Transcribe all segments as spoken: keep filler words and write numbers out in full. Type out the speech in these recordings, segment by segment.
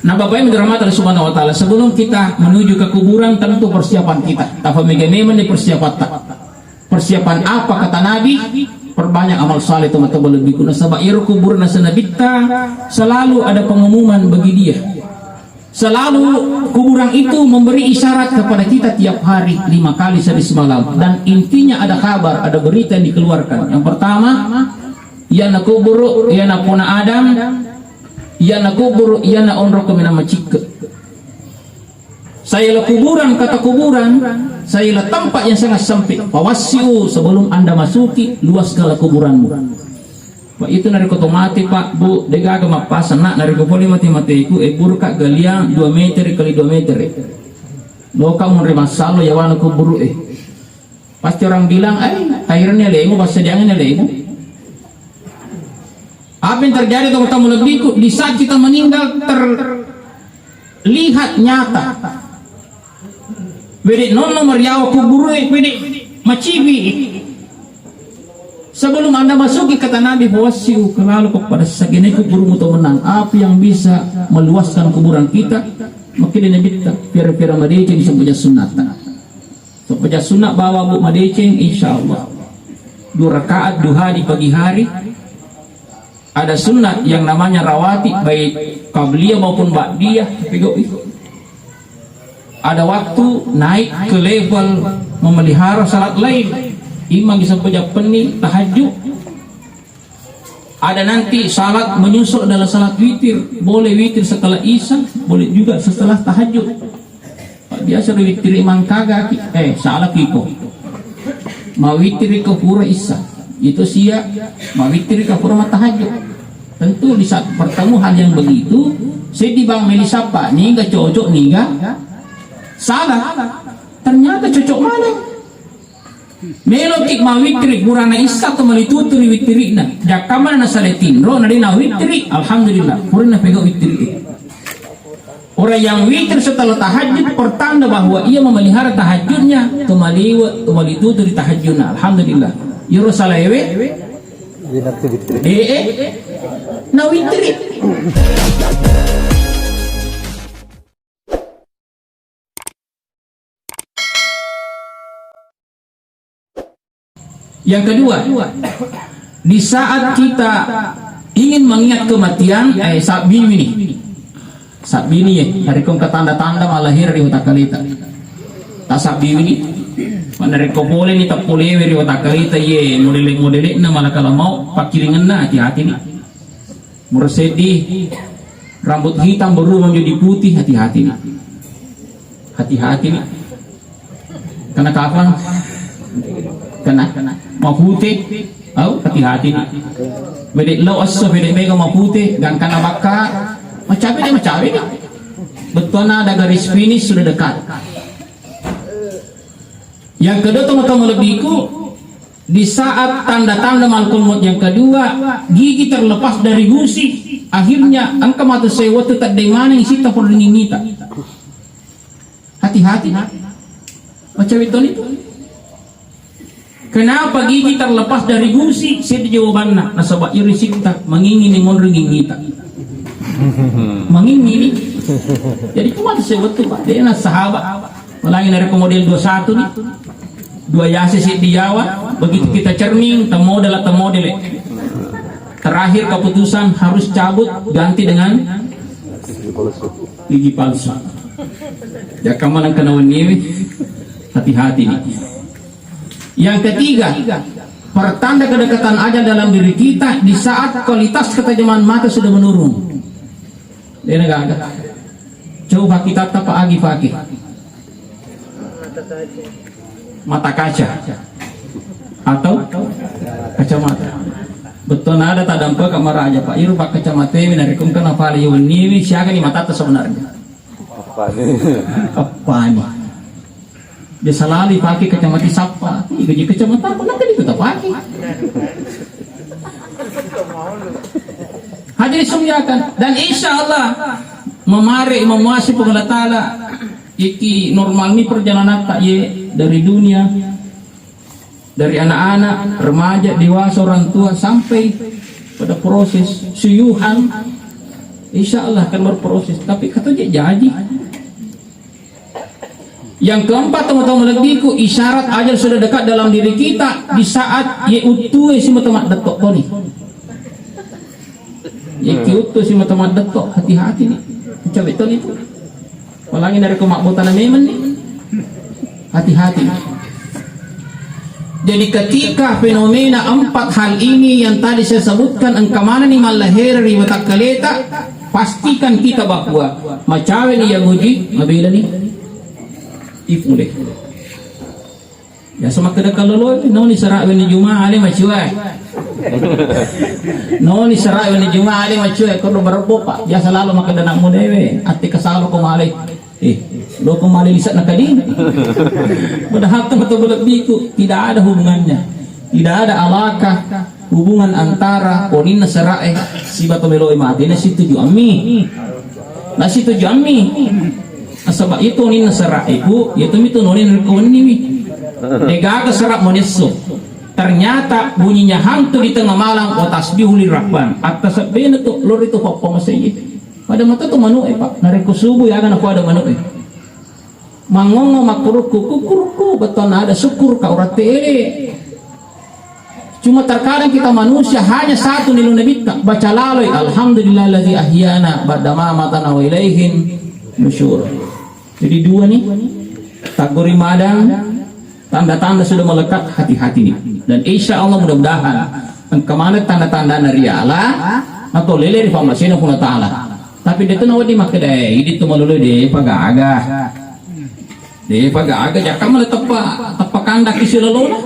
Nah, Bapak Ibu dirahmati Allah Subhanahu wa Ta'ala, sebelum kita menuju ke kuburan, tentu persiapan kita. Tafamega memang di persiapan tak. Persiapan apa kata Nabi? Perbanyak amal saleh, teman-teman, lebih guna. Sebab iro kuburan nabitta selalu ada pengumuman bagi dia. Selalu kuburan itu memberi isyarat kepada kita tiap hari lima kali sehari semalam. Dan intinya ada kabar, ada berita yang dikeluarkan. Yang pertama, iyana kuburu, iyana pona Adam, iyana kuburu, iyana onrong kemenang macikke. Sailah kuburan, kata kuburan, sailah tempat yang sangat sempit. Fawassi'u, sebelum Anda masuki, luaskanlah kuburanmu. Pak, itu narekko to mate, Pak, Bu, degaga mappasang, nak, narekko pole mate-mateku, e, buruka galiang dua meter kali dua meter. Loka munri massallo yawana kuburu e. Pasti orang bilang, "Eh, akhirnya lemu, pas sediangannya lemu." Apa yang terjadi, teman-teman lebihku, di saat kita meninggal terlihat nyata. Wede nonno mariawa kuburu e, wede macibi. Sebelum Anda masuki, kata Nabi, "Fawassi'u, kelalu kepada sagene kuburumu to menang." Apa yang bisa meluaskan kuburan kita? Makkeda Nabitta, pira-pira madeceng sempajang sunnatta. Sempajang sunat bawa, Bu, madeceng, insya Allah. Dua rakaat duha di pagi hari. Ada sunat yang namanya rawatib, baik qabliyah maupun ba'diyah, tapi kok ada waktu naik ke level memelihara salat lail. Imang bisa pejappenni tahajud. Ada nanti salat menyusul adalah salat witir. Boleh witir setelah isya, boleh juga setelah tahajud. Biasa ro wittiri mangkaga ki, eh, salah kiko. Mawittiri ko pura isya. Itu sia, mawittiri ko pura matahajud. Tentu di saat bertemu hal yang begitu, seddi bang meli sappa, niga cocok, niga salah. Ternyata cocok mana? Meloki mawittiri, purana isya to malituturi wittirina. Jakkamana nasale tinro, nadena wittiri, alhamdulillah. Purana pega wittiri. Orang yang witir setelah tahajud pertanda bahwa ia memelihara tahajudnya, to maliwe, to malituturi tahajudna. Alhamdulillah. Yoro salaewe? Eh, eh. Na wittiri. Yang kedua, di saat kita ingin mengingat kematian, eh, sabbiwi ni. Sabbiwi ni, ye, narekko engka tanda-tanda malahir ri watakaleta. Tasabbiwi ni. Narekko pole ni tappolewe ri watakaleta, ye, modele-modelena malakala mau, pakkiringenna, hati-hati ni. Mura seddi, rambut hitam berubah menjadi putih, hati-hati ni. Hati-hati ni. Kena kafang. Kena. Mapute. Au, hati-hati ni. Bede lo esso, bede mega mapute, gangkana bakka. Macabe ni, macabe ni. Betona ada garis finish sudah dekat. Yang kedua, teman-teman lebihku, di saat tanda-tanda malakul maut yang kedua, gigi terlepas dari gusi, akhirnya engka matu sewwa tu teddeng maneng sitta pole ri ngingita. Hati-hati. Macam itu ni. Kenapa gigi terlepas dari gusi? Seddi jawabanna. Nasaba iri sitta mangingini monri ngingita. Mangingini. Jadi ku matu sewwa tu, Pak. Dia na sahabat. Apalagi narekko model dua satu ni, dua yase seddi yawa, begitu kita cermin, temodel, temodel. Terakhir keputusan harus cabut, ganti dengan gigi palsu. Jakkamana engka wenniwi, hati-hati ni. Yang ketiga, pertanda kedekatan ajal dalam diri kita di saat kualitas ketajaman mata sudah menurun. Dena gaga. Coba kita tapa agi pakai mata kaca atau kacamata. Betul ada tadampa ka maraja, Pak. Iru pak kacamata ini narekko engka napale wenniwi, siaga ni matatta sebenarnya. Apa ni? Apa ni? Biasa lali pakai kacamata sappa. Ih, gaji kacamata apa? Kenapa itu tak pakai? Hadirin sekalian, dan insya Allah memare memuasi Puang Allah Ta'ala, iki normal ni perjalanan tak ye dari dunia, dari anak-anak, remaja, dewasa, orang tua sampai pada proses suyuhan. Insya Allah akan berproses, tapi kata je jaji. Yang keempat, teman-teman lebihku, isyarat ajal sudah dekat dalam diri kita di saat ye uttue si mata maddetto toni. Ye ki uttu si mata maddetto, hati-hati ni. Cabe toni tu. Apalagi narekko mabbotana memang ni. Hati-hati. Jadi ketika fenomena empat hal ini yang tadi saya sebutkan engka manenni mallahereng ri watakkaleta, pastikan kita bahwa macawe ni yang uji, mabela ni ipule. Biasa makkeda kallolo, noni sara wenni Juma ale macua. Noni sara wenni Juma ale macua, korro barebbo, Pak. Biasa lalo makkeda anak muda we, atti kasalo ko male. Eh, loko male lisa nakadi. Padahal teman-teman lebihku tidak ada hubungannya. Tidak ada alaka hubungan antara oninna sarae siba to meloe mate na situju ammi. Na situju ammi. Nasaba itu oninna sarae ku, itu mitu noni narekko wenniwi. Degaga sara monesso. Ternyata bunyinya hantu di tengah malam, wa tasbihu lirrahman. Atta sebbena tu lori tu pappa masai. Pada mata tu manu'e, Pak. Narekko subuh ya kan aku ada manu'e. Mangongo makkurukku, kukurukku, beton ada syukur kau rate ele. Cuma terkadang kita manusia hanya satu nilu nabitta, baca laloi, alhamdulillahilladzi ahyana ba'da ma matana wa ilaihin nusyur. Jadi dua nih, taggori madang, tanda-tanda sudah melekat, hati-hati nih. Dan insya Allah mudah-mudahan engka maneng tanda-tanda nariala atau lele ri pammasena Puang Ta'ala. Tapi dia tu nawa di makkeda, eh, idi tu malolo de pagaga. Depa gaga, jakka mala teppa, teppa kandaki silolona.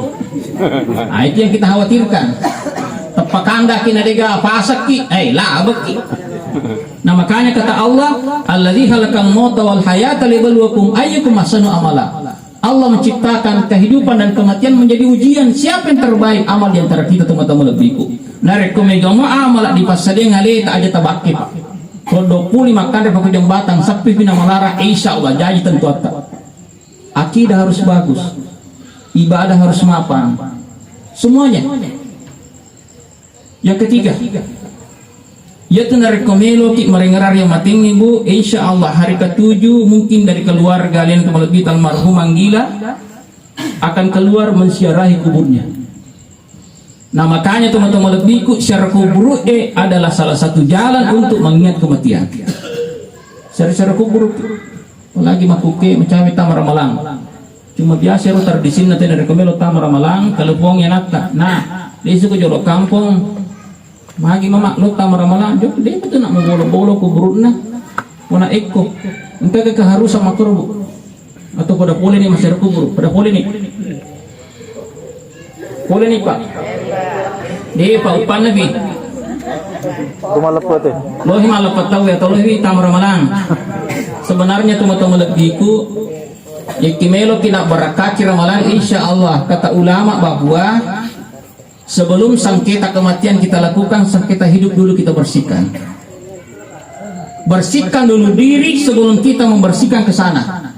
Nah, itu yang kita khawatirkan. Teppa kandaki na dega pasakki, eh, labekki. Nah, makanya kata Allah, "Alladzi khalaqal mauta wal hayata liyabluwakum ayyukum ahsanu amala." Allah menciptakan kehidupan dan kematian menjadi ujian siapa yang terbaik amal di antara kita, teman-teman lebihku. Narekko mega mo amala dipassadeng aleta aja tabakke, Pak. Koddo puli makkanre pako jembatang, seppi pina malara, insya Allah jaji tentu atta. Akidah harus bagus, ibadah harus mapan, semuanya. Yang ketiga, yaitu narekko meloki marengerang yang matengngi, Bu, insya Allah hari ketujuh mungkin dari keluarga alena malebbi almarhum Anggila akan keluar menziarahi kuburnya. Nah, makanya teman-teman lebihku, ziarah kubur, eh, adalah salah satu jalan untuk mengingat kematian. Ziarah-ziarah kubur, apalagi makkuke mencari tama ramalang. Cuma biasa ro tradisinna tena rekko melo tama ramalang, telepon anatta. Nah, desu ke jolo kampung. Magi mama lo tama ramalang, jok de itu nak mabolo-bolo kuburna. Wana ekko. Engka ke keharusan makro, Bu. Atau pada pole ni masih kubur, pada pole ni. Pole ni, Pak. De, Pak, upan nabi. Rumah lepat tu. Lohi malah patau ya, tolong ini tama ramalang. Sebenarnya teman-teman lebihku, ya kimelo kina barakaki ramalang, insya Allah, kata ulama bahwa sebelum sengketa kematian kita lakukan, sengketa hidup dulu kita bersihkan. Bersihkan dulu diri sebelum kita membersihkan ke sana.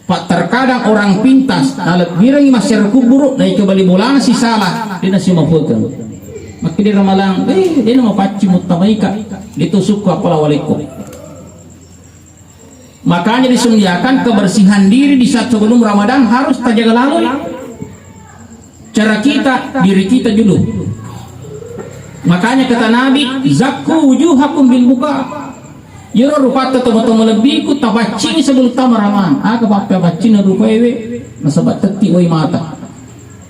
Pak, terkadang orang pintas, nalebbirengi masyarakat kuburu, naikabali bolana sisala, dena simafekeng. Makkeda ramalang, eh, dena mapaccing muttamaika, ditusukku apala walekko. Makanya disundiakan kebersihan diri di saat sebelum Ramadan harus terjaga lalu. Cara kita, diri kita dulu. Makanya kata Nabi, "Zakku wujuhakum bil buka." Yero rupatta tomatoa malebbiku tapaccingi sebelum tama ramalang. Aga pappaccing rupaewe? Nasaba tetti wai mata.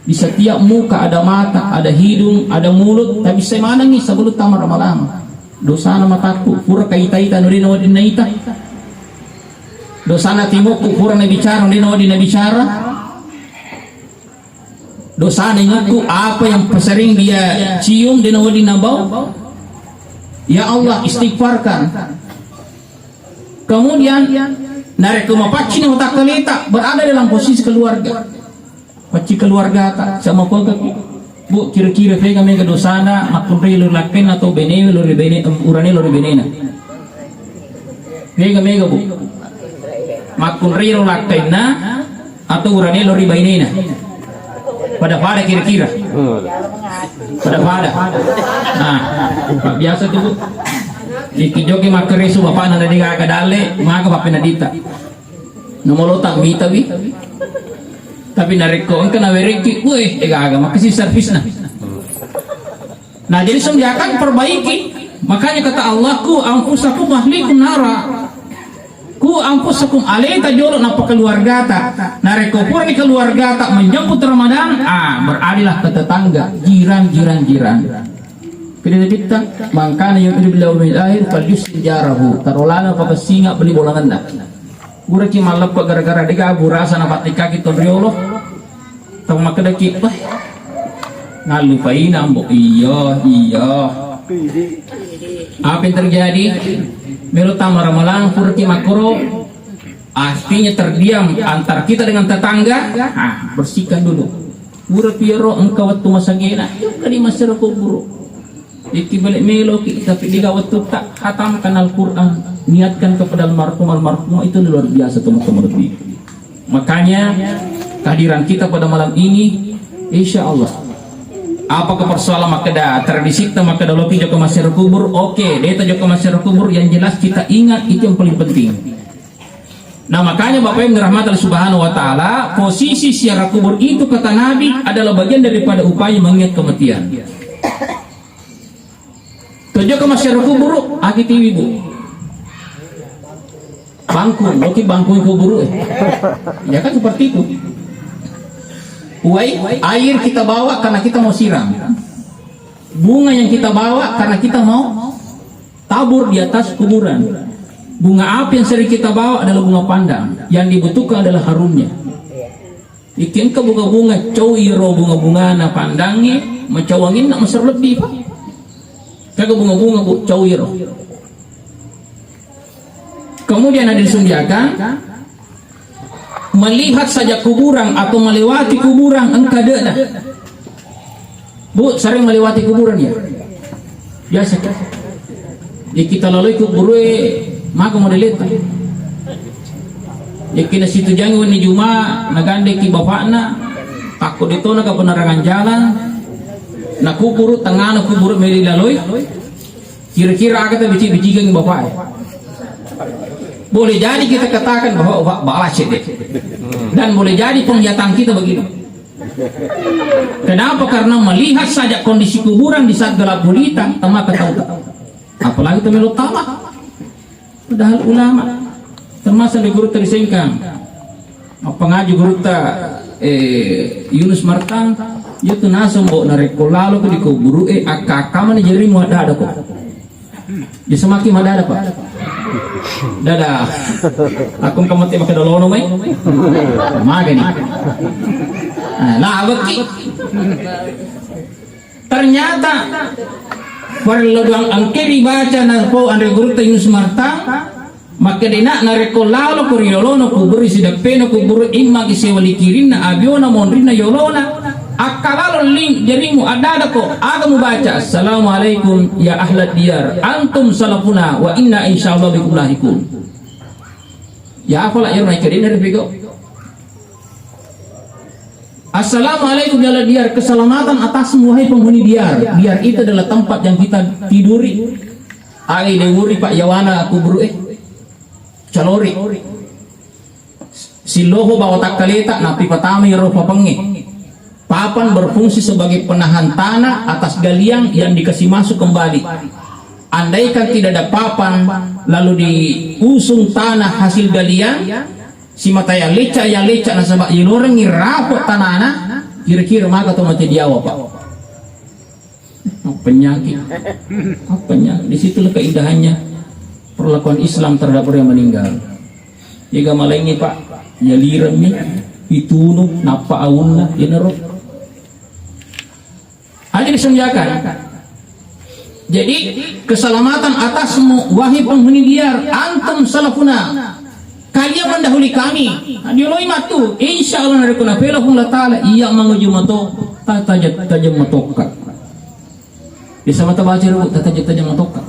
Di setiap muka ada mata, ada hidung, ada mulut, tapi semanangi sebelum tama ramalang. Dosana mataku, pura kaita-ita, nuri nawadin naita. Dosana timukku, pura nabicara, nuri nawadin nabicara. Dosana ingukku, apa yang sering dia cium, de nawadin nabau. Ya Allah, istighfarkan. Kemudian, narekko mapaccing watakkaleta, berada dalam posisi keluarga. Pacci keluargata, sama keluarga. Bu, kira-kira pega mega dosana, makkunrai lo lakkainna atau benewe lo ri bene, urane lo ri benena. Pega mega, Bu. Makkunrai lo lakkainna atau urane lo ri bainena. Pada-pada kira-kira. Pada-pada. Nah, biasa tuh, Bu. Iki joki makkeresu bapakna na degaga dalle, maka papena dita. Nomolota mita wi. Tapi narekko engka nawerekki, weh, degaga makasi servisna. Nah, jadi sediakan perbaiki. Makanya kata Allah, "Ku anfusakum ahlikum nara." Ku anfusakum, aleta jolo nappa keluargata. Narekko purani keluargata menjemput Ramadan, ah, beradilah ke tetangga, jiran, jiran, jiran. Kede nabitta, "Man kana yu'minu billahi wal yawmil akhir falyuslim jarahu." Tarolana pakessinga beli bolangenna. Guraki malleppa gara-gara dega burasa napattaikkaki tonriolo. Tau makkedaki, "Wah, ngallupaina, Ambo." Iya, iya. Apa yang terjadi? Melo tama ramalang, puraki makkoro, artinya terdiam antara kita dengan tetangga. Ah, bersihkan dulu. Pura piero engka wettu masagena, jokka di masyarakat kuburu. Iki balik meloki, tapi diga wettutta, hatamkan Al-Quran, niatkan kepada almarhum, almarhumah itu luar biasa, teman-teman lebih. Makanya kehadiran kita pada malam ini, insya Allah, apakah persoalan makkeda tradisi kita makkeda loki jokka masyarakat kubur? Oke, deta jokka masyarakat kubur, yang jelas kita ingat itu yang paling penting. Nah, makanya Bapak Ibu dirahmati Allah Subhanahu wa Ta'ala, posisi ziarah kubur itu kata Nabi adalah bagian daripada upaya mengingat kematian. Tojokka masyarakat kuburu, aki tiwi, Bu. Bangkung, oke, bangkung kuburu, eh. Ya kan seperti itu. Uai, air kita bawa karena kita mau siram. Bunga yang kita bawa karena kita mau tabur di atas kuburan. Bunga apa yang sering kita bawa adalah bunga pandang. Yang dibutuhkan adalah harumnya. Iki engka bunga-bunga, cau iro bunga-bungana pandangnge, macau anginna masero lebbi, Pak. Kaga bunga-bunga, Bu, cau iro. Kemudian ada disundiakan, melihat saja kuburan atau melewati kuburan engka de'na. Bu, sering melewati kuburan ya? Biasa. Ya kita laloi kuburue maka modeleta. Ya kena situ jangi wenni Juma, nagandeki bapakna, takko detona ke penerangan jalan, na kuburu tengahna kuburu meli laloi. Kira-kira aga tabici-bicikan bapak ya? Boleh jadi kita katakan bahwa bapak balas ya deh. Dan boleh jadi penglihatan kita begitu. Kenapa? Karena melihat saja kondisi kuburan di saat gelap gulita, temaka tauta. Apalagi temelo tama. Padahal ulama, termasuk di guru tadi Sengkang, apa ngaji guru ta, eh, Yunus Martang, itu nasong bo narekko lalo ke di kuburu, eh, akka-akka mana jarimu ada ada kok. Di semaki madada, Pak. Dada. Aku engka mate makkeda lono mai. Magani. Nah, nah, beki. Ternyata perlu doang engke dibaca na po anre gurutta Yunus Marta. Makkedena narekko lalo ko ri lolona kuburu, sideppena kuburu, immaki sewali kirinna, abiona monrinna yolona, akkalalo ling jarimu, addadako, aga mubaca, "Assalamualaikum ya ahlad diyar, antum salafuna, wa inna insyaallah bikum lahiqun." Ya, apalah iyaro naikkedena ripigau. "Assalamualaikum ya ahlad diyar, keselamatan atasmu wahai penghuni diyar." Diyar itu adalah tempat yang kita tiduri. Ai dewuri, Pak, yawana kuburu, eh. Calori. Silloho bawa takkaleta, nappi patamai ro papengnge. Papan berfungsi sebagai penahan tanah atas galian yang dikasih masuk kembali. Andaikan tidak ada papan, lalu diusung tanah hasil galian, simata ya lecca, ya lecca, nasaba ilorengngi rapo tanana, kira-kira maka to mate diawa, Pak. Penyakit. Apa penyakit? Di situlah keindahannya perlakuan Islam terhadap orang yang meninggal. Iga malaingi, Pak, ya liremmi, itunu, nappa aunna, inero. Aja disenjakan. Jadi, keselamatan atasmu, wahai penghuni diyar, antum salafuna. Kalian mendahului kami. Dioloi matu. Insya Allah narekko napelokung Allah Ta'ala, iya manguji mato, tatajat-tajat matokka. Bisa mata baca dulu, tatajat-tajat matokka.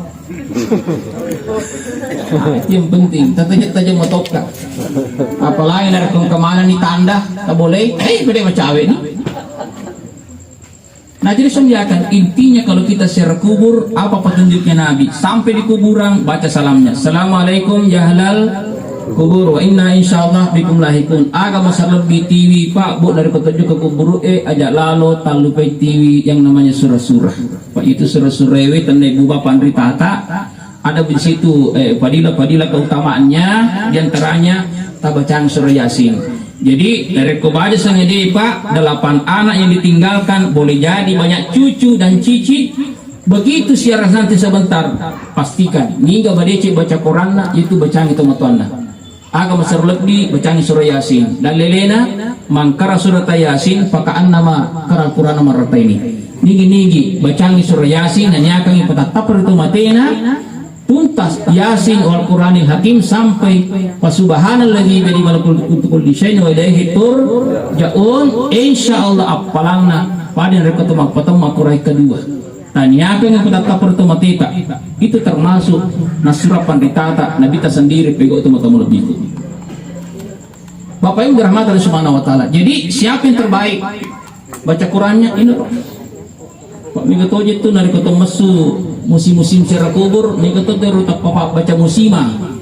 Yang penting, tatajat-tajat matokka. Apalagi narekko kemana nih tanda, tak boleh, eh, beda macawe nih. Nah, jadi sungguhkan intinya kalau kita ziarah kubur, apa petunjuknya Nabi? Sampai di kuburan, baca salamnya. "Assalamualaikum ya ahlal kubur, wa inna insyaallah bikum lahikun." Aga masar lebbi tiwi, Pak, Bu, dari petunjuk ke kubur, eh, aja lalo, tallupai tiwi yang namanya surah-surah. Pak, itu surah-surah ewe, tenne buba panritata, ada di situ, eh, fadilah-fadilah keutamaannya, diantaranya tabacang surah Yasin. Jadi, narekko baca sengaja, Pak, delapan anak yang ditinggalkan, boleh jadi banyak cucu dan cicit. Begitu ziarah nanti sebentar, pastikan niga madeceng baca Quranna, itu bacangi tomatoanna. Aga masero lebbi, bacangi surah Yasin. Dan lelena, mangkara surata Yasin, fakaannama qara Qur'ana marrataini. Nigi-nigi bacangi surah Yasin, naniakangi patattapper itu matena, tuntas Yasin wal Qur'anil Hakim sampai fa subhanalladzi biyadihi malakutu kulli syai'in wa ilaihi turja'un. Insyaallah appalanna pada rekko to mappatemma Qur'an kedua. Taniakan yang patattapper to mateta. Itu termasuk nasura panritata Nabitta sendiri pegau to matamu lebbiku. Bapak Ibu dirahmati Allah Subhanahu wa Ta'ala. Jadi, siapa yang terbaik? Baca Qurannya, ini loh. Pak, mega toje tu narekko to messu musim-musim ziarah kubur, mega to teru tappa baca musimang.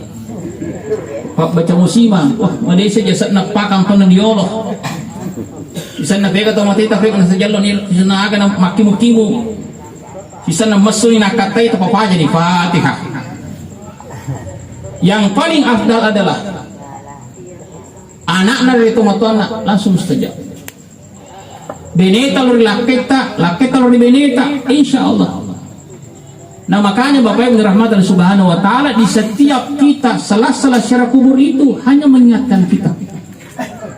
Pak, baca musimang. Wah, madesa jasa napakang pernah diolo. Bisa napega to mateta, pega nasa jallo ni, bisa na aga na makimu-kimu. Bisa na messu ni nakatai tappa paja ni Fatihah. Yang paling afdal adalah anakna ri tomatoanna langsung mustajab. Beneta lo ri lakketta, lakketta lo ri beneta, insya Allah. Nah, makanya Bapak Ibu dirahmati Allah Subhanahu wa Ta'ala, di setiap kita sela-sela ziarah kubur itu hanya mengingatkan kita.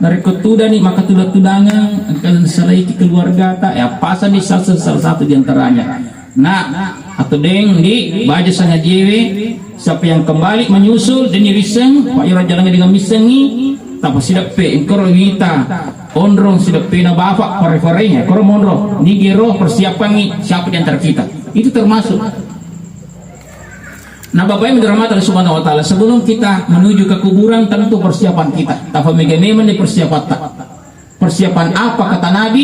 Narekko tudani maka tuda-tudangan, engka salaiki keluargata, ya pasang di salah, salah satu di antaranya. Nah, atau deng di baja sangajewe, siapa yang kembali menyusul, deni riseng, Pak Ira jalan dengan misengi, tapa sidappe, engkoro wita, onrong sidappena bapak, pare-parenya, koro monro, nigero persiapangi siapa di antara kita. Itu termasuk. Nah, Bapak Ibu dirahmati Allah Subhanahu wa Ta'ala, sebelum kita menuju ke kuburan, tentu persiapan kita. Tapa mega memang di persiapan tak. Persiapan apa kata Nabi?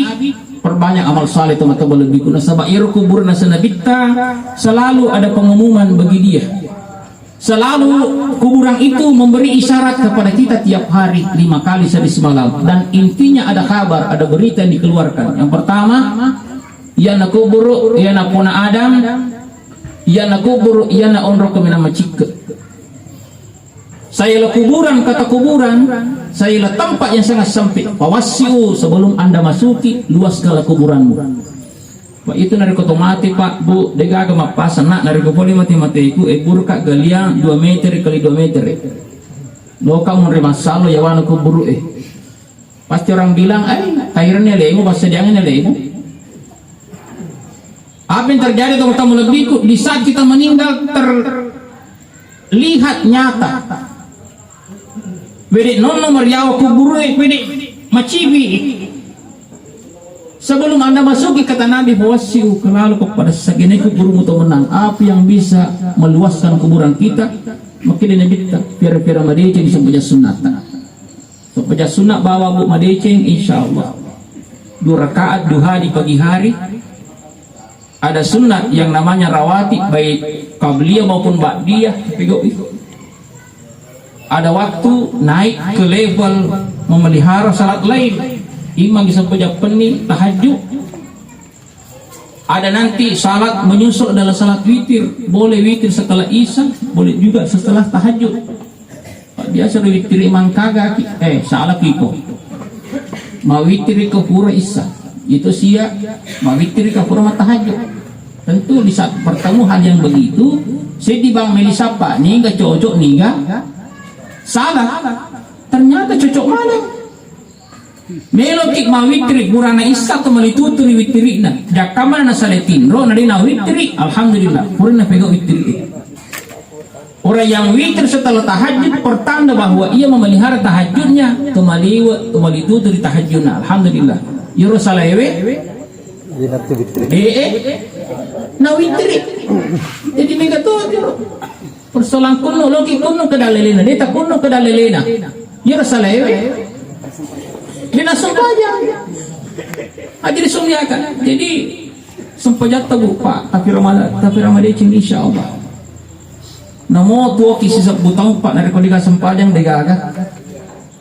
Perbanyak amal saleh, teman-teman, lebih guna. Sebab iro kuburan nasa Nabitta selalu ada pengumuman bagi dia. Selalu kuburan itu memberi isyarat kepada kita tiap hari lima kali sehari semalam. Dan intinya ada kabar, ada berita yang dikeluarkan. Yang pertama, iyana kuburu, iyana pona Adam, iyana kuburu, iyana onrong kemenang macikke. Sailah kuburan, kata kuburan, sailah tempat yang sangat sempit. Fawassi'u, sebelum Anda masuki, luaskanlah kuburanmu. Pak, itu narekko to mate, Pak, Bu, degaga mappasang, nak, narekko pole mate-mateku, eh, burka galiang dua meter kali dua meter. Loka monre massallo yawana kuburu, eh. Pasti orang bilang, eh, kairannya lemu, pas sediangannya lemu. Apa yang terjadi, teman-teman lebihku, di saat kita meninggal terlihat nyata. Wede nonno mariawa kuburu, wede macibi. Sebelum Anda masuki, kata Nabi, fawassi'u, kelalu kepada sagene kuburumu to menang. Apa yang bisa meluaskan kuburan kita? Makanya Nabi kita, pira-pira madeceng sempajang sunnatta. Sempajang sunat bawa, Bu, madeceng, insya Allah. Dua rakaat duha di pagi hari. Ada sunat yang namanya rawatib, baik qabliyah maupun ba'diyah, pegau itu. Ada waktu naik ke level memelihara salat lail. Imang bisa pejappenni tahajud. Ada nanti salat menyusul adalah salat witir. Boleh witir setelah isya, boleh juga setelah tahajud. Biasa ri wittiri mangkaga ki, eh, salah kiko. Mawittiri ko pura isya. Itu sia, mawittiri ko pura matahajud. Tentu di saat bertemu hal yang begitu, seddi bang melisapa, niga cocok, niga salah. Ternyata cocok mana? Meloki mawittiri, purana isya to malituturi wittirina. Jakkamana nasale tinro, nadena wittiri, alhamdulillah. Purana pegau wittiri. Orang yang witir setelah tahajud pertanda bahwa ia memelihara tahajudnya, to maliwe, to malituturi tahajudna. Alhamdulillah. Yoro salaewe? Iya, nanti witir. Eh, eh. Na witir. Jadi mega to, yoro. Persoalan kunno, loki kunno ke dalelena, deta kunno ke dalelena. Yoro salaewe? Dena sempajang. Ajri sumiakan. Jadi, Sempajatta, Bu, Pak, tapi rama-, tapi ramadeceng, insya Allah. Namo tuoki sisebbu taung, Pak, narekko degaga sempajang, degaga,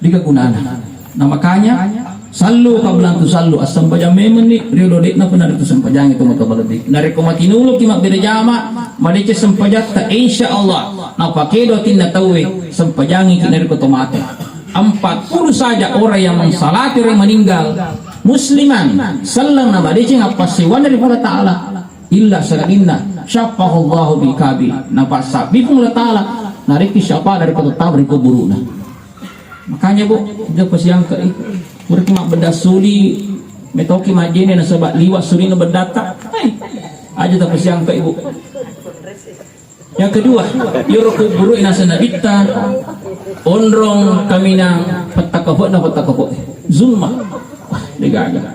degaga gunana. Nah, makanya, sallu qabla an tusallu, assempajang memenni, riolo de'na pun ada tu sempajang itu maka lebih. Narekko matinuloki mabbere jama, madeceng sempajatta, insya Allah, napakedo atinna tauwe, sempajangi ki narekko to mate. Empat puluh saja orang yang mengsalati orang meninggal, musliman, selleng na madeceng appassewanna ri Puang Allah Ta'ala. Illa sangadinna, syaffahullahu bil kabil. Napassabbi Puang Allah Ta'ala, narekki syafaat dari kota tahu dari kuburuna. Makanya, Bu, dia pasiangka, eh, mereka mak bedah suli, metoki majene nasaba liwat sulina bedatta. Hai, aja tak pasiangka, Ibu. Yang kedua, iyaro kuburu naseng Nabitta, onrong kaminang, pettakafo'na pettakafo'e. Zulma. Wah, degaga.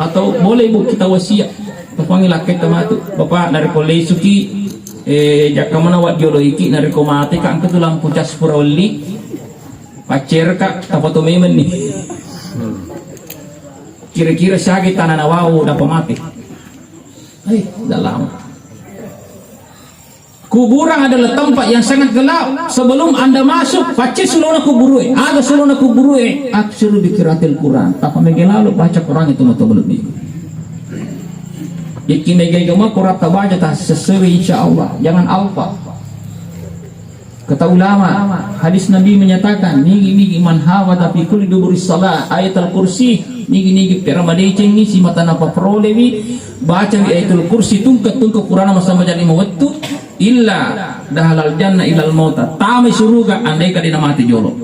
Atau boleh, Bu, kita wasiat. Tapangi lakketta matu. Bapak, narekko lesuki, eh, jakka mana wajjoloiki, narekko mate ka engka tu lampu cas pura welli. Paccerka, tafoto memenni. Kira-kira siaga tanah nawau dapat mati. Eh, udah lama. Kuburan adalah tempat yang sangat gelap. Sebelum Anda masuk, pacce sulona kuburue. Aga sulona kuburue? Aksiru bi qiraatil Quran. Tapa mege lalo baca Quran itu mata belum. Iki mege gama Quran tabaca ta sesuai, insya Allah. Jangan alpa. Kata ulama, hadis Nabi menyatakan, nigi-nigi man hafadha fi kulli duburi salah ayatal kursi, nigi-nigi peramadecengi si mata napa perolewi, baca wi ayatul kursi tungke-tungke Qur'an masama jadi mawettu, illa dahalal jannah ilal mauta, tamai suruga andai ka dena mati jolo.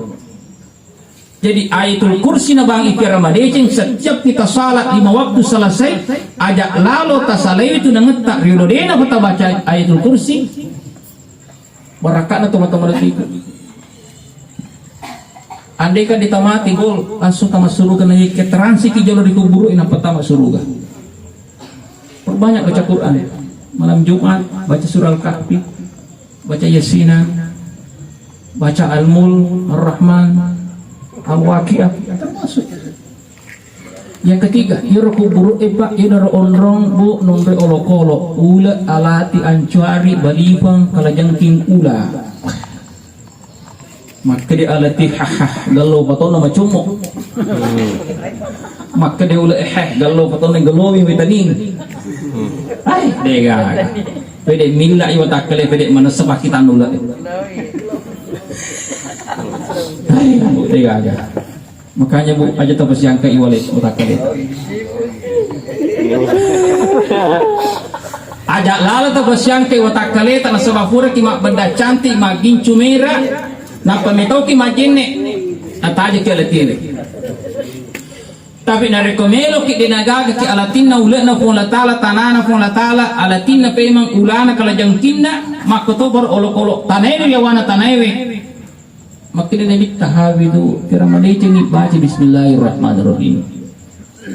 Jadi ayatul kursi na bang ipera madeceng setiap kita salat lima waktu selesai, aja lalo tasalai itu nangetta riolo dena pata baca ayatul kursi. Barakana teman-teman itu. Andai kan ditamati gol, langsung tamat suruga na ke transiki jolo di kuburu ina pertama suruga. Perbanyak baca Quran. Malam Jumat baca surah Al-Kahfi, baca Yasinan, baca Al-Mulk, Ar-Rahman, Al-Waqiah, termasuk. Yang ketiga, iyaro kuburu e, Pak, iyaro onrong, Bu, nonre olokolo, ule alati ancuari balipang kalajengking ula. Makkede alati hahah gallo patonna macommo. Makkede ule heh gallo patonna galowi witaning. Ai, dega. Pede milla iwa takkale pede manessa pakitan ule. Ai, dega. Makanya, Bu, aja tapasiangkai wale watakkale. Aja lalo tapasiangkai watakkale ta nasaba puraki mabbenda cantik, maggincu mera, nappa metoki majenne, atajaki alatire. Tapi narekko meloki de nagagaki alatinna ule'na Puang Allah Ta'ala, tanana Puang Allah Ta'ala, alatinna pemang ulana kalajengkinna, makkotoparo olokolo tanaewe yawana tanaewe. Makkeda Nabitta, hawidu, pira madecengi baca bismillahirrahmanirrahim.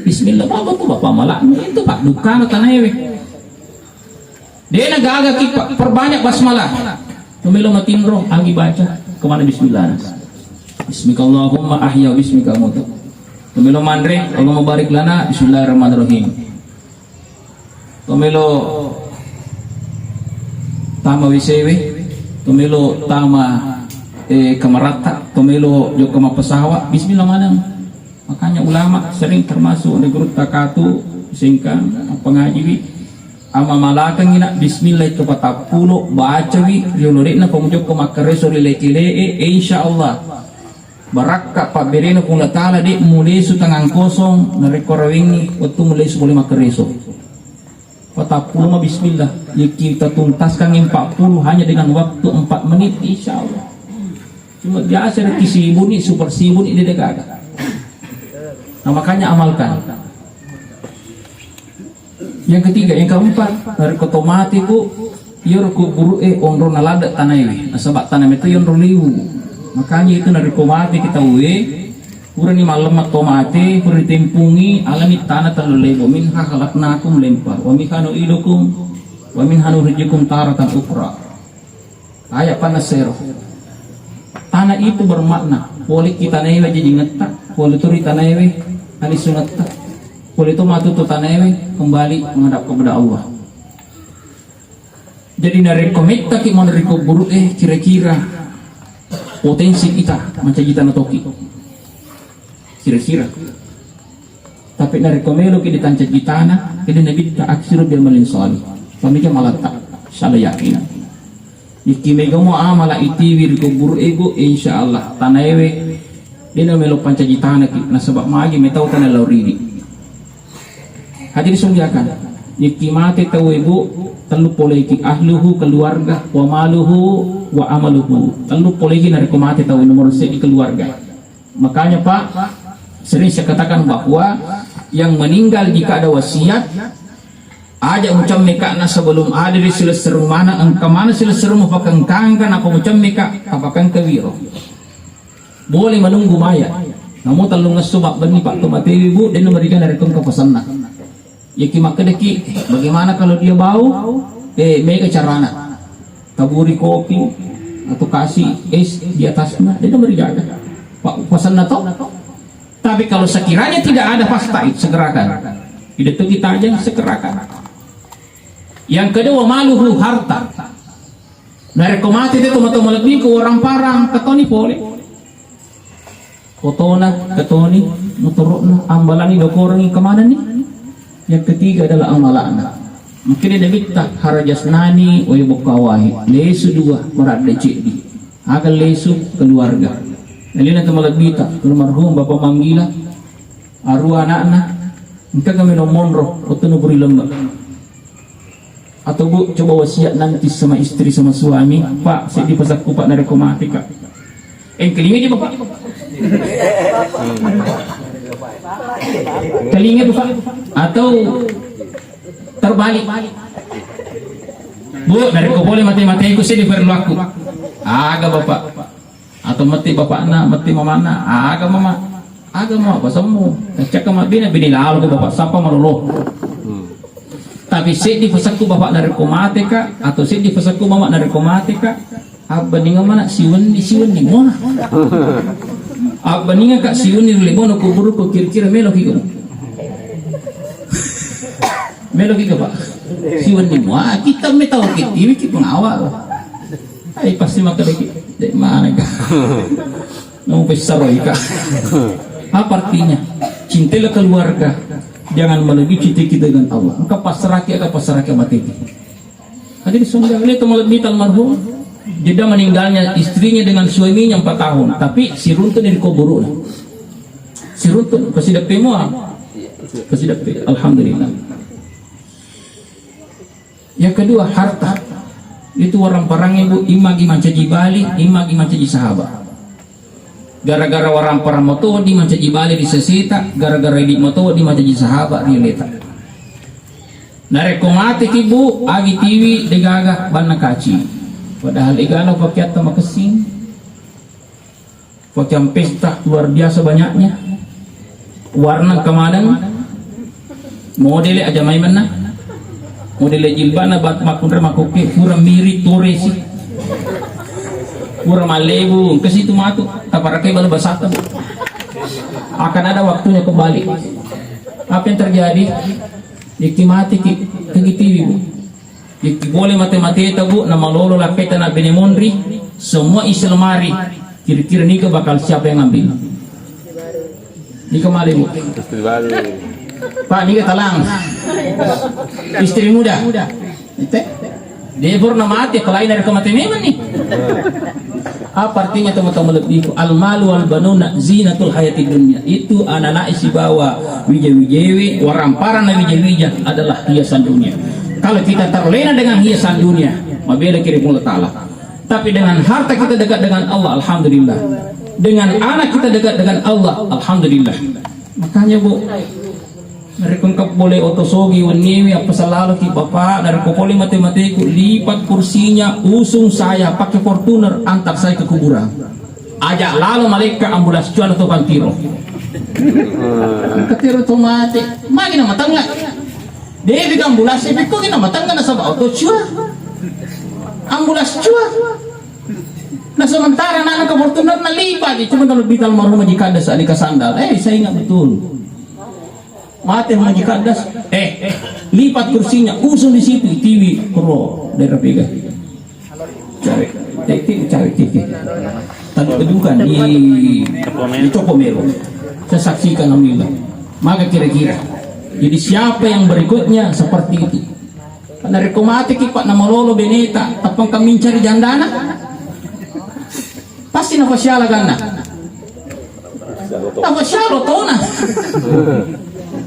Bismillah, apa tu bapak malah itu, Pak, dukana tanaewe. Dena gaga ki, Pak, perbanyak basmalah. Tomelo matinro, agi baca, kemana bismillah. Bismikallahumma ahya, bismika amutu. Tomelo manre, Allahumma barik lana, bismillahirrahmanirrahim. Tomelo tama W C W, tomelo tama, eh, kamaratta, tomelo jokka mappesawa, bismillah maneng. Makanya ulama sering termasuk di gurutta katu, sengkang, pengajiwi. Ama malakengi nak bismillah itu patappulo, bacawi, riolo de'na pamujokko makkareso ri leke-lee, eh, insya Allah. Barakka pabberena Puang Allah Ta'ala, de' mulesu tangan kosong, narekko rawengi wettu mulesu pole makkareso. Patappulo ma bismillah, yekki tatuntaskan empat puluh hanya dengan waktu empat menit, insya Allah. Cuma biasa rekki sibuni, super sibuni, de' gaga. Nah, makanya amalkan. Yang ketiga, yang keempat, narekko to mate ku, iyaro kuburu e onrong naladde tanaewe, nasaba tanae meto yonrong liwu. Makanya itu narekko mate ki tauwe, purani mallemma to mate, pura ditempungi, alani tana tellu lebu, minha khalaqnakum lempa, wa minha nu'idukum, wa minha nukhrijukum taratan ukhra. Aya' panessero. Tanah itu bermakna, pole ki tanaewe jajingetta, pole turi tanaewe alisungetta. Pole to matu to tanaewe kembali menghadap kepada Allah. Jadi narekko mettaki mano ri kuburu'e, kira-kira potensi kita mancaji tana toki. Kira-kira. Tapi narekko meloki ditancaji tana, jadi nabitta aksiru bil malin shalih. Pamika malatta, insyaallah yakin. Ikki megamo amala itiwi ri kuburu'e, Bu, insyaallah tanaewe dena melo pancaji tanaki, nasaba magi metau tana lao ridi. Hadirin sekalian, ikki mate tau, Ibu, tellu poleki, ahluhu, keluarga, wa maluhu, wa amaluhu. Tellu poleki narekko mate tau, nomor seddi keluarga. Makanya, Pak, sering saya katakan bahwa yang meninggal jika ada wasiat, aja mucammeka na sebelum ada di silesserung mana, engka mana silesserung mapakengkangka, napa mucammeka, apakengka wiro. Boleh menunggu maya. Namu tellung esso babbenni, Pak, to matewi, Bu, denna meriga narekko engka pasanna. Yaki makkedaki, bagaimana kalau dia bau? Eh, mega carana. Taburi kopi atau kasih es di atasnya, denna meriga. Pak, pasanna to. Tapi kalau sekiranya tidak ada, pasti segerakan. Tidak tuh kita aja segerakan. Yang kedua, maluhu, harta. Narekko mate te tomatoa malebbiku, orang parang, katoni pole. Otona, katoni, motoro'na, ambalani, dokorengi, kemanani? Yang ketiga adalah amala'na. Mungkin ada bitta, harajasnani, wae bokka wae. Lesu dua, maradde ceddi. Aga lesu keluarga. Nalina to malebbita, almarhum Bapak Manggila, arua anakna, engka kami no monro, otto nuburi lembek. Atau, Bu, coba wasiat nanti sama istri, sama suami, Pak, seddi pasakku, Pak, narekko mati, Kak. Eh, telinga aja, Bapak. Telinga, Bapak. Atau terbalik. Bu, narekko boleh mate-mateku, seddi perlu aku. Aga, Bapak. Atau matti bapakna, matti mamanna, aga mama, aga mama pasemmu. Cakka mabbina bini lalo ko bapak sapa malolo. Tapi seddi pasakku bapak narekko mateka, atau seddi pasakku mama narekko mateka, abbaninga mana siwenni, siwenni mua. Abbaninga ka siwenni ri lebono kuburuku kira-kira melo kiko. Melo kiko, Pak. Siwenni mua, kita metau kitiwi ki pengawa. Ai, pasti makkeda ki, "Dek, mana ka?" Mau besar ka. Apa artinya? Cintailah keluarga. Jangan melebihi cinta kita dengan Allah. Engka pasrahke, engka pasrahke mate ki. Hadirin sekalian, ini teman lebih almarhum. Jeda meninggalnya istrinya dengan suaminya empat tahun, tapi siruntu dari kuburnya. Siruntu, pasti depe mua. Pasti depe. Alhamdulillah. Yang kedua, harta. Itu orang parang ibu, imagi mancaji bali, imagi mancaji sahabat. Gara-gara orang parang moto di mancaji bali di seseta, gara-gara di moto di mancaji sahabat di leta. Narekko mate ki, Bu, agi tiwi degaga banna kaci. Padahal egana pakeatta makessing. Pakaian pesta luar biasa banyaknya. Warna kemaneng, modele aja mai menna. Modele jilbana bat makunre makoke pura mirip toresi. Pura malebu, ke situ matu, taparake balu basata. Akan ada waktunya kembali. Apa yang terjadi? Iki mati ki, kegitiwi, Bu. Iki boleh mate-mate ta, Bu, na malolo lapeta na bene monri, semua isi lemari. Kira-kira nika bakal siapa yang ambil? Nika male, Bu. Istri baru. Pak, nika talang. Istri muda. Ite? Dia pernah mati, apalagi dari kematian memang nih. Apa artinya, teman-teman, lebihku? Al-malu wal banuna zinatul hayatid dunya. Itu anak-anak sibawa wija-wijewe, waramparana wija-wija adalah hiasan dunia. Kalau kita terlena dengan hiasan dunia, mabela kiri Allah Ta'ala. Tapi dengan harta kita dekat dengan Allah, alhamdulillah. Dengan anak kita dekat dengan Allah, alhamdulillah. Makanya, Bu, narekko engka pole oto sogi wenniwi, appasalaloki, "Bapak, narekko pole mate-mateku, lipat kursinya, usung saya pakai Fortuner, antar saya ke kuburan. Ajak lalo malaikat ambulans cuan atau pantiro." Katiro to mate, magi na matengnga. Debi ka ambulans, tapi kok na matengnga nasaba oto cuan. Ambulans cuan. Nah, sementara anak ke Fortuner na lipat, cuma kalau bital maruma jika ada saat dikasandal. Eh, saya ingat betul. Mate Haji Kaddas, eh, lipat kursinya, usung di situ, itiwi, kuro, daerah Pega. Cari, eh, itiwi, cari, itiwi. Tadi kedukan di, di Toko Mero. Saya saksikan, alhamdulillah. Maka kira-kira. Jadi siapa yang berikutnya seperti itu? Karena rekomati kipak nama lolo beneta, tapang kami mencari jandana. Pasti nafasiala ganna. Nafasiala tona.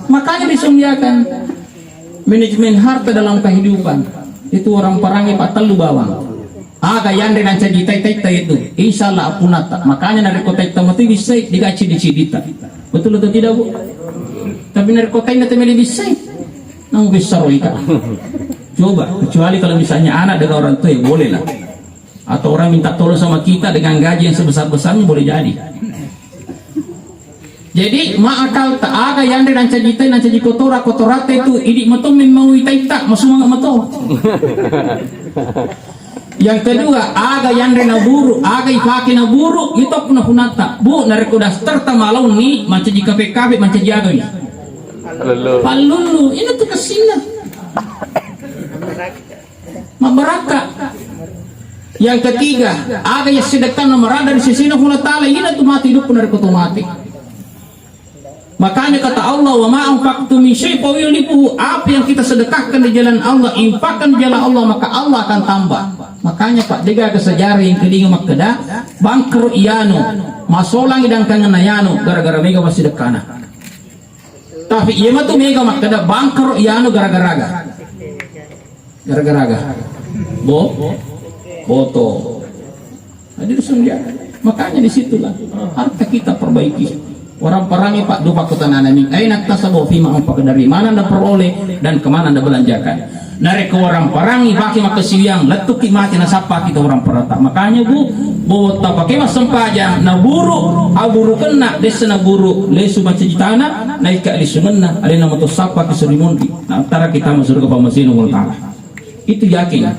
Makanya disunggiakan manajemen harta dalam kehidupan. Itu orang parangi pak telu bawang. Aga yanre nancaji tai-tai itu. Insya Allah apunata. Makanya narekko tai tamatu bisai digaci di cidita. Betul atau tidak, Bu? Tapi narekko tai na temeli bisai. Nang besar ika. Coba, kecuali kalau misalnya anak dengan orang tua, ya boleh lah. Atau orang minta tolong sama kita dengan gaji yang sebesar-besarnya, boleh jadi. Jadi, ma akal ta aga yanre nancaji tai, nancaji kotora, kotorata itu, idi mato memang ita ita, masumanga mato. Yang kedua, aga yanre naburu, aga ipake naburu, itu puna-punata. Bu, narekko daster ta malauni, mancaji kafe-kafe, mancaji aga ni. Pallulu, ini tuh kesinna. Mabbarakka. Yang ketiga, aga yang sedekahna marada di sesena Puang Allah Ta'ala, ina tu mati hidup na rekko tu mati. Makanya kata Allah, "Wa ma anfaqtum min syai' fa huwa yukhlifuhu." Apa yang kita sedekahkan di jalan Allah, infakkan di jalan Allah, maka Allah akan tambah. Makanya pak, dega ke sejarah yang kedua makkeda, bangkrut ianu, masolang idang kangen ianu, gara-gara mega masih dekana. Tapi iya matu mega makkeda bangkrut ianu gara-gara aga. Gara-gara aga. Bo, boto. Hadir sungguh. Makanya di situlah harta kita perbaiki. Orang parangi pak dupa kota nanami. Aina tasabu fima anfaq dari mana anda peroleh dan kemana anda belanjakan. Narekko orang parangi pake makkasiwiang, lettuki mati nasappa kita orang perata. Makanya bu, botta pake massempajang, naburu, aburukenna, dessa naburu, lesu macajitana, naika lisungenna, alena mato sappa kisuri mundi. Nah, antara kita masuk ke pamasino Allah Ta'ala. Itu yakin.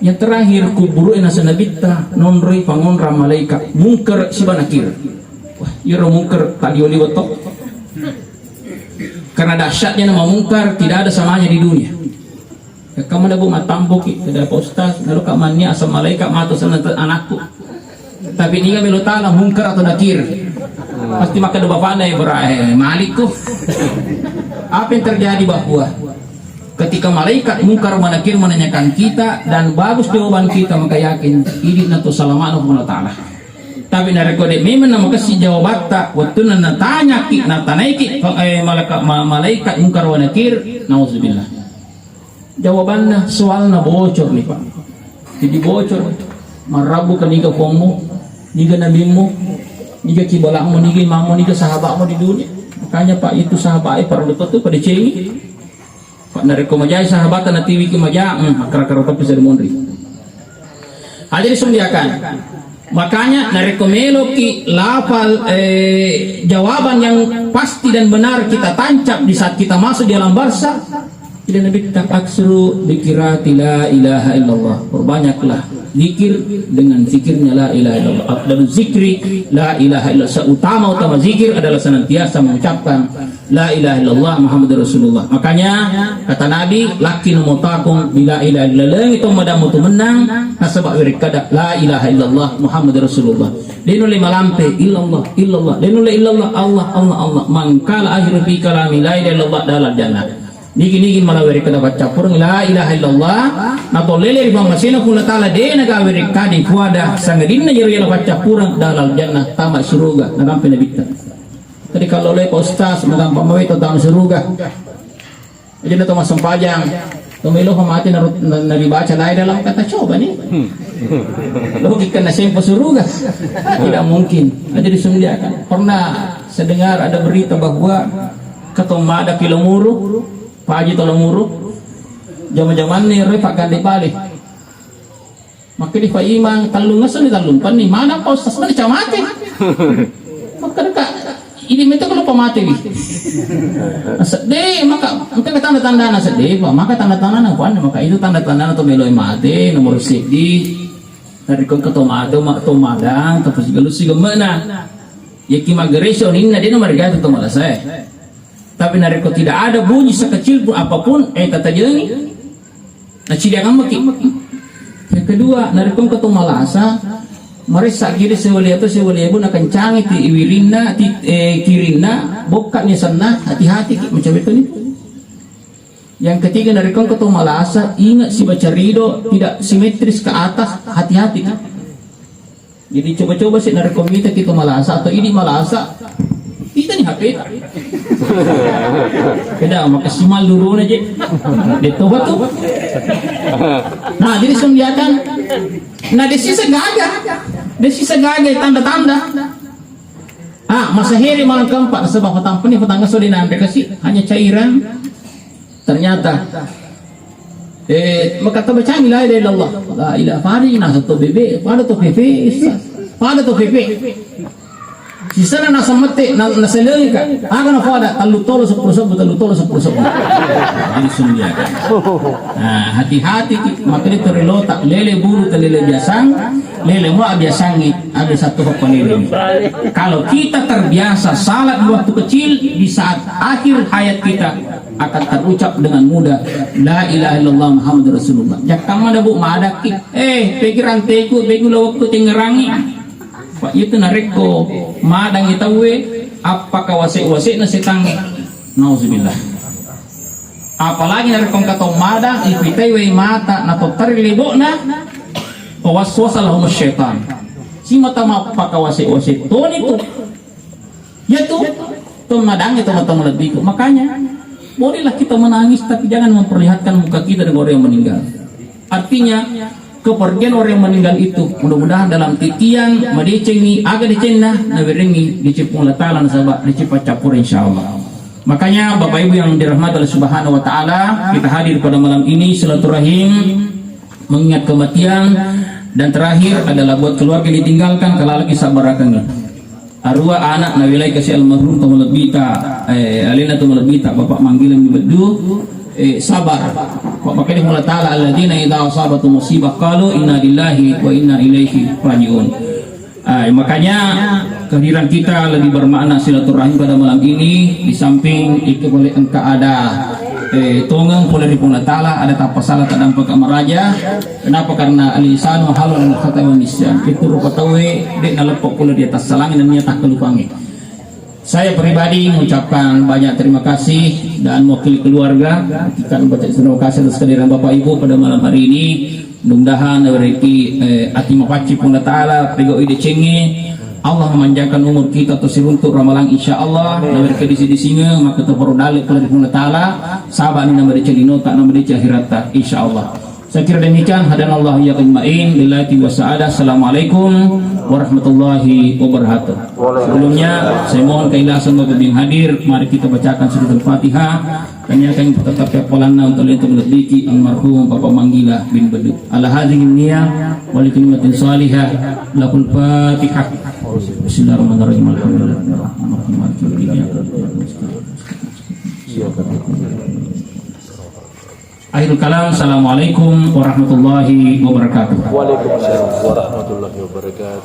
Yang terakhir, kuburu naseng nabitta, nonroi pangonrang malaikat, Mungkar siba Nakir. Wah, iyaro Mungkar tadi oliwat to. Karena dahsyatnya nama Mungkar, tidak ada samanya di dunia. Kamu ada bu matampoki, tidak Pak Ustaz, lalu kak mania asal malaikat mata sana anakku. Tapi niga melo tala Mungkar atau Nakir. Pasti makkeda bapakna, eh, berahe malikku. Apa yang terjadi bahwa ketika malaikat Mungkar wa Nakir menanyakan kita dan bagus jawaban kita, maka yakin idi na tu salamana Allah Ta'ala. Tapi narekko de memang namakessi jawabatta, wettunna natanyaki, natanaiki, eh, malaka-, ma-, malaikat Mungkar wa Nakir, nauzubillah. Jawabanna, soalna bocor nih, Pak. Jadi bocor. Marabu ke niga pommu, niga nabimmu, niga kibalakmu, niga imammu, niga sahabatmu di dunia. Makanya, Pak, itu sahabat, eh, para lupa tuh pada cengi. Pak, narekko majai sahabat na tiwi ki maja, hmm, makara-kara tapi bisa dimonri. Aja disundiakan. Makanya narekko meloki lafal, eh, jawaban yang pasti dan benar kita tancap di saat kita masuk di alam barzakh, tidak Nabi tak aksuru dikirati la ilaha illallah. Perbanyaklah zikir dengan zikirnya la ilaha illallah. Afdalu zikri la ilaha illallah. Seutama-utama zikir adalah senantiasa mengucapkan La ilaha illallah Muhammadur Rasulullah. Makanya kata Nabi, "Lakkin motakung bila ilaha illallah." Itu madamu tu menang, nasaba wirik kada la ilaha illallah Muhammadur Rasulullah. Dia nulle malampe illallah, illallah. Dia nulle illallah, Allah, Allah, Allah. Mangkala akhir fi kalami la ilaha illallah dalal jannah. Nigi-nigi mala wirik kada paccappureng la ilaha illallah. Natolele ri pammasena Puang Ta'ala de naga wirik kada kuada sangadinna jero yala paccappureng dalal jannah tama suruga. Nagampe nabitta. Tadi kalau oleh Pak Ustaz, menggampang mawe to tama suruga. Jadi na to massempajang, to melo mati na, na, na dibaca lain dalam kata coba nih. Logika na sempo suruga. Tidak mungkin. Jadi disundiakan. Pernah saya dengar ada berita bahwa ketomada kilomuru, Pak Haji Tolomuru, zaman-zaman nih, Pak Gandhi balik. Makkeda, "Pak Imang, tellung esso ni tellung penni, mana Pak Ustaz?" Mana cawamate? Makkeda, "Kak, ini mete kalau pamate wi." Sedih, maka, maka tanda-tandana sedih, Pak. Maka tanda-tandana, Pak, maka itu tanda-tandana to melo mate, nomor seddi. Dari kon ketomado, mak tomadang, tapi segala si gemena. Ya ki magereso ninna dia nomor gatu to malah saya. Tapi narekko tidak ada bunyi sekecil pun apapun, eh, tatajengi. Nacidiakan maki. Yang kedua, narekko engka to malasa, maressa kiri sewali atau sewali ibu nakencangi ti wirinna, ti, eh, kirinna, bokka ni senna, hati-hati ki, macam itu ni. Yang ketiga, narekko engka to malasa, ingat si baca rido, tidak simetris ke atas, hati-hati ki. Jadi coba-coba sih narekko mita kita malasa atau ini malasa, kita nih H P. Beda, makasimal dulu aja. Dia tobat tuh. Nah, jadi sendiakan. Nah, dia sisa gaga. Dia sisa gaga tanda-tanda. Ah, masa heri malam keempat sebab petang peni petang so di nanti kasih hanya cairan. Ternyata Eh, maka tabacangi la ilaha illallah. La ilaha, pada nasa to bebe, pada to pepe, pada to pepe. Sisana nasa mette, na, naselengka. Aga na pada, tallu tolo sepuluh sebbu, tallu tolo sepuluh sebbu. Jadi sundiakan. Nah, hati-hati ki, makanya tori lota, lele bulu, lele biasang, lele mua biasangi, ada satu apa lele. Kalau kita terbiasa salat di waktu kecil, di saat akhir hayat kita, akan terucap dengan mudah, "La ilaha illallah Muhammadur Rasulullah." Jakkamma da, Bu, madakki. Eh, pegi ranteku, pegi lawakku tengngerangi. Pak, itu narekko madangi tauwe, appaka wase-wase'na setangnge. Nauzubillah. Apalagi narekko engka tau madang, ipitai wai mata, natottari lebo'na, waswasa lahumus syaitan. Simata mappaka wase-wase toni tu. Ya tuh, tuh madangi teman-teman lebihku. Makanya, bolehlah kita menangis, tapi jangan memperlihatkan muka kita dengan orang yang meninggal. Artinya, kepergian orang yang meninggal itu, mudah-mudahan dalam titiang, madecengi, aga decenna, nawerengi, deceng Puang Allah Ta'ala, nasaba, deceng paccappura, insya Allah. Makanya, Bapak Ibu yang dirahmati Allah Subhanahu wa Ta'ala, kita hadir pada malam ini, silaturahim, mengingat kematian, dan terakhir adalah buat keluarga yang ditinggalkan, kalau lagi sabar akan. Arua anak nawilai kasi almarhum to malebbita, eh, alena to malebbita, Bapak Manggila Beddu, eh, sabar. Wa makanya Allah Ta'ala, "Alladzina idza asabatu musibah qalu inna lillahi wa inna ilaihi raji'un." Ah, makanya kehadiran kita lebih bermakna silaturahim pada malam ini, di samping itu boleh engka ada, eh, tongeng pole ri Puang Allah Ta'ala, ada tappa salah tadampa ka maraja. Kenapa? Karena al-insanu halun al khata wa nisyan. Itu rupa tauwe, dek naleppo pole di atas salangi dan niat takkalupangi. Saya pribadi mengucapkan banyak terima kasih dan mewakili keluarga, kita mengucapkan terima kasih atas kehadiran Bapak Ibu pada malam hari ini. Mudah-mudahan nawerekki, eh, ati mapacci Puang Allah Ta'ala, pegau ide cenge. Allah memanjangkan umur kita to siruntuk ramalang, insya Allah. Nawerekki disi-disinge, maka to poro dale pole ri Puang Allah Ta'ala. Sabani nama dece lino, tak nama dece akhiratta, insya Allah. Saya kira demikian, hadanallahu iyyakum ajmain, billahi wa sa'adah. Assalamualaikum warahmatullahi wabarakatuh. Sebelumnya, saya mohon keikhlasan bagi yang hadir. Mari kita bacakan suratul Fatihah. Kami akan tetap hafalanna untuk, untuk melebihi almarhum Bapak Manggila bin Beddu. Ala hadhihi niyah wa li kalimatin salihah lahul Fatihah. Bismillahirrahmanirrahim. Alhamdulillahirrahmanirrahim. Akhirul kalam, assalamualaikum warahmatullahi wabarakatuh. Waalaikumsalam warahmatullahi wabarakatuh.